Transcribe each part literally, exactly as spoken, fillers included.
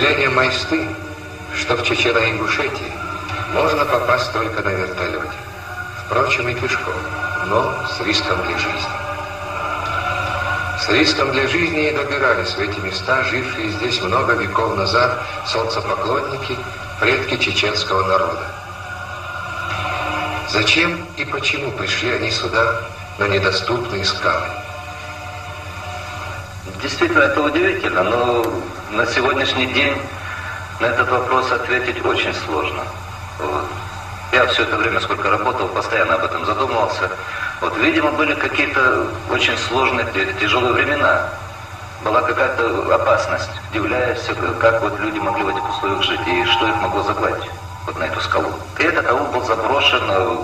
Поселение Майсты, что в Чечено-Ингушетии, можно попасть только на вертолете. Впрочем, и пешком, но с риском для жизни. С риском для жизни и добирались в эти места жившие здесь много веков назад солнцепоклонники, предки чеченского народа. Зачем и почему пришли они сюда, на недоступные скалы? Действительно, это удивительно, но на сегодняшний день на этот вопрос ответить очень сложно. Вот. Я все это время, сколько работал, постоянно об этом задумывался. Вот, видимо, были какие-то очень сложные, тяжелые времена. Была какая-то опасность. Удивляешься, как вот люди могли в этих условиях жить и что их могло загнать вот на эту скалу. И этот аул был заброшен, э,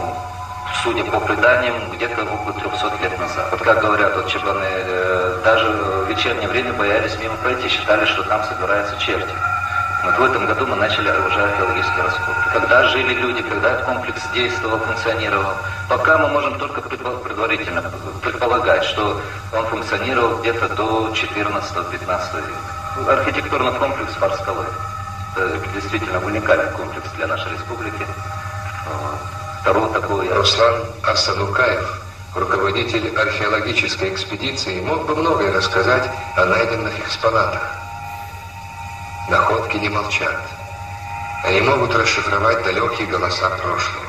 судя по преданиям, где-то около трёхсот лет назад. Вот как говорят вот чабаны, э, даже в вечернее время боялись мимо пройти, считали, что там собираются черти. Вот в этом году мы начали уже археологические раскопки. Когда жили люди, когда этот комплекс действовал, функционировал, пока мы можем только предварительно предполагать, что он функционировал где-то до четырнадцатого-пятнадцатого века. Архитектурный комплекс Фарскалы. Это действительно уникальный комплекс для нашей республики. Второго такого я... Руслан Арсанукаев, руководитель археологической экспедиции, мог бы многое рассказать о найденных экспонатах. Находки не молчат. Они могут расшифровать далекие голоса прошлого.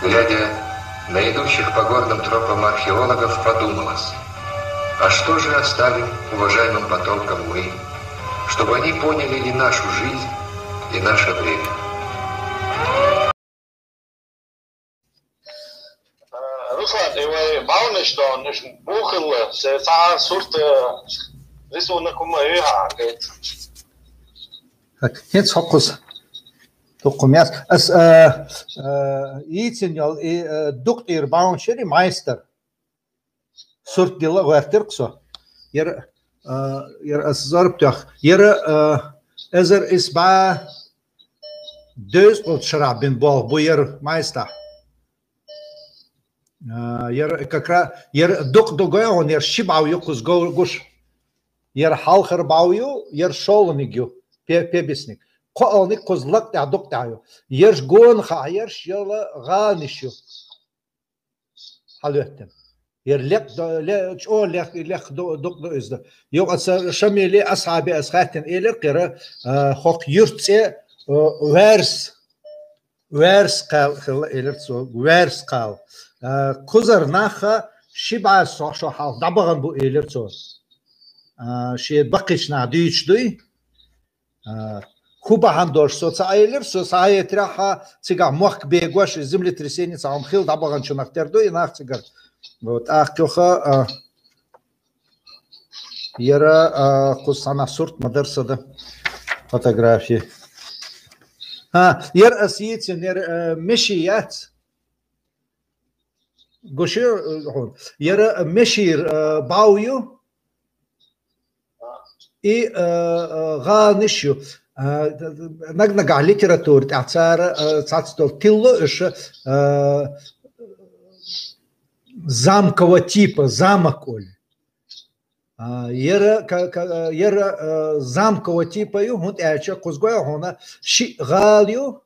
Глядя на идущих по горным тропам археологов, подумалось: а что же оставим уважаемым потомкам мы, чтобы они поняли и нашу жизнь, и наше время? Руслан, и вы бауны, что наш бухыл, се саа сурт рисунок мы иха, говорит. Так, хинц хокус. Тукумяс. Ас, э, э, ицин ял и, э, дук ир баун шери майстер. Сурт дила гвартир ксо. Ер, э, ер ас зарб тях. Ер, э, эзер ис ба дөз ол шара бин бол бу ер майста. Э, ер как раз, ер дук дугой он ер шибау юкус гуш. Ер халхар бау ю, ер шолник ю, пе-, пебисник. Ко олник куз лак да дук да ю. Ер гон ха, ер шела ганиш ю. Халөттен. Ер лек до-, ле-, чо лек, лек до-, дук до изда. Йок аса шамили асхаби асхатен элер кера, э, хок юртсе, э, верс. Верс кал, хила элер цо, верс кал. Э, кузар наха шиба со шо хал дабаган бу элер цо. Э, ши бакиш на дич дуй. Э, хӀу бахьан долаш со ца Ӏелира, со ца Ӏелийтарехьа цигахь мохк бегош, землетрясение цхьа хӀума хилла дӀабаханчунах тера ду и нах цигара. Вот, тӀаккха юха, а, яра, а, кхуза цхьаннахьа сурт ма дара са да. Фотографии. ХӀа, яра ас йийцина, яра, а, Меши яц. Гуш я, а, хьона. Яра Мешира, а, бӀов ю. И, а, а, гӀаланаш ю. А, наг-нагахь литература тӀехь цара, а, цхьацца долу тилла уьш, а, замкового типа, замок олу. А, яра, ка-, ка-, яра, а, замкового типа ю, хӀунда аьлча кхуза гой хьуна шиъ гӀала ю,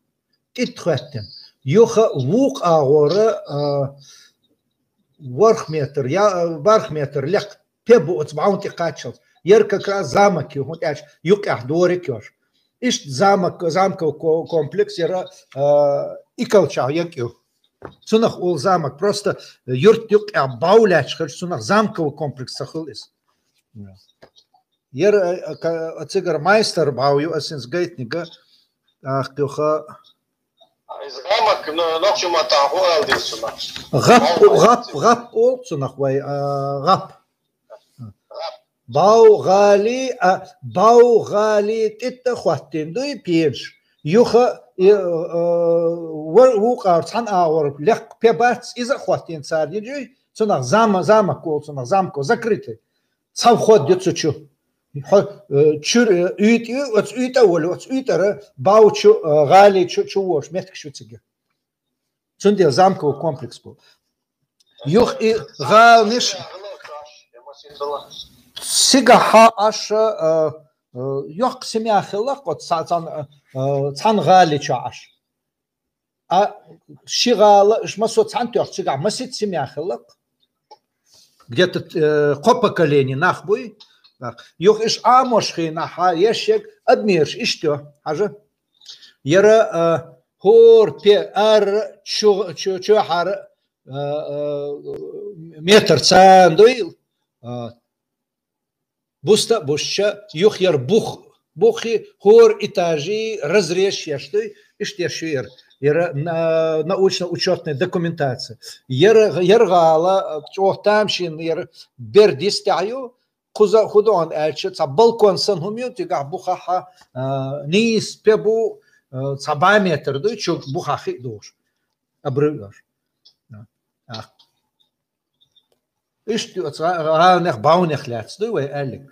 тӀитта хӀоьттина. Юха вукху агӀора, а, ворхӀ метр, я, а, бархӀ метр лекха пе бу оцу бӀовна тӀе кхаччалц. Яра как раз замок ю, хӀунда аьлча юккъехь дориг йолуш. Иштта замок, замковый ко-, комплекс яра, а, Икалчахь ю. Цунах олу замок, просто юрт юккъехь бӀов лаьтташ хилча, цунах замковый комплекс ца хуьлу иза. Яра, а, ка-, а, цигара Майстар бӀов ю, ас иза гайтинарг, тӀаккха юха. Иза гӀамак, но-, нохчийн маттахь хӀун ала деза цунах? ГӀап, гӀап, гӀап олу цунах вай, а, гӀап. ГӀап. БӀов гӀала, а, бӀов гӀала тӀитта хӀоьттина дуй пенаш. Юха, и, а, вар-, вукхара цхьана агӀор лекха пе бац, иза а хӀоьттина цара йижий, цунах зама-, замок олу, цунах замко закрытый. Цхьа вход ю цу чу. Хьо-, э, чуьра, э, уьйтӀа ю, оцу уьйтӀа а волу, оцу уьйтӀара бӀов чу, э, гӀала чу, чу вош меттигаш ю цига. Цундела замковый комплекс бу. Юха и гӀаланаш цигахьа аша, э, э, йоккха семья хилла, оцу ца-, цхьана, э, цхьана гӀала чу аша. А ши гӀала, иш массо цхьаьна тоьхна цигахь масийтта семья хилла. Где-то, э, кхо поколение нах буй. Так. Юха иш Ӏамош хенахь, ешшег обмераш иштта, хьажа. Яра, э, хӀора пе ара чу-, чу-, чухьара, э, э, метр царна дуй. Э, Буста а бусча, юха яра бух, бухи хӀора этажи разрезаш еш дуй, иштта еш ю яра. Яра на-, научно-учётная документация. Яра, яра гӀала, чӀогӀа тамашийна яра бер дистехь ю, кхуза хӀун ду аьлча, цхьа балкон санна хӀума ю, цигахь бухахьа, а, нийса пе бу, а, цхьа бӀе метр дуй, чу бухахь хи а догӀуш. Обрыв йолуш. А. Иштта ю оцу гӀа-, гӀаланех, бӀовнех лаьцна дуй вай аьллиг.